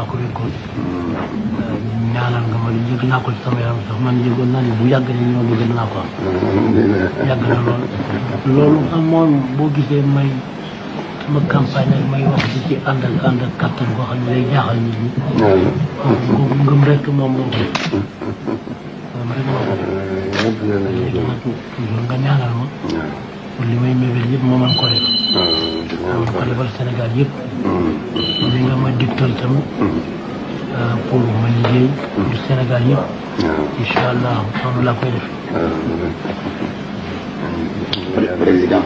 laa ko wékkoon ñaanal nga ma yëg naa ko ci sama yaram sax man yëgoon naa ni bu yàgg ne ñoo bëgg naa ko am yàgg na loolu amoon boo gisee may sama campagne ak may wax ci ànd ak kattan koo xam ne day jaaxal nit ñi ngëm rek moom moo ko ngëm rek moo ko toujours nga ñaanal ma pour li may mébét yëpp moo mën ko def moo ko defal Sénégal yëpp li nga ma digtal tamit pour ma liggéey du Sénégal yëpp incha allah noonu laa koy def président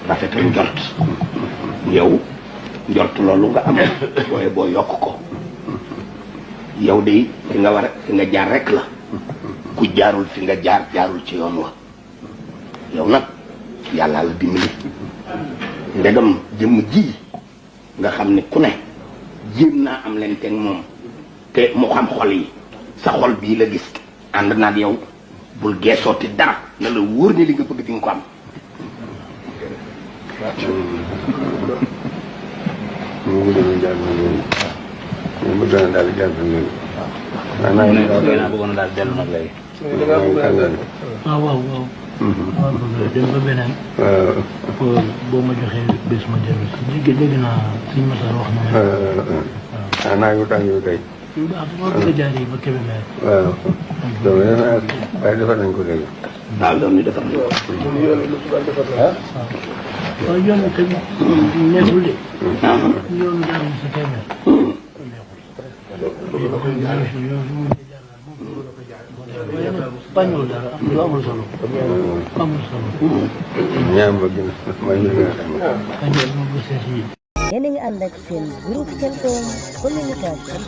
rafetal njort yow njort loolu nga am waaye boo yokk ko yow de fi nga war a fi nga jaar rek la ku jaarul fi nga jaarul ci yoon wa yow nag yàlla la dimbali ndegam jëmm ji nga xam ne ku ne jéem naa am leen teg moom te mu xam xol yi sa xol bii la gis ànd naag yow bul geesooti dara na la wóor ni li nga bëgg di nga ko am mu ngi doon jaar na loolu mu doon daal jaar na loolu naa bëggoon daal dellu nag léegi waaw waaw dem ba beneen boo ma joxee bés ma dellu si dégg naa suñ Matar wax na waaw naa ngi tàng yu tey waaw moo bëgg a jaaree ba Kébémer waaw donc waaye defar nañ ko léegi waaw loolu ñu defar nañ ko waaw yoon bi tamit neexul de yoonu jaar sa Kébémer bañul dara lu amul solo amul solo ñaam ba gën may ñu gën a xam bañul mo bëssé ci yéen a ngi ànd ak seen groupe Khelcom communication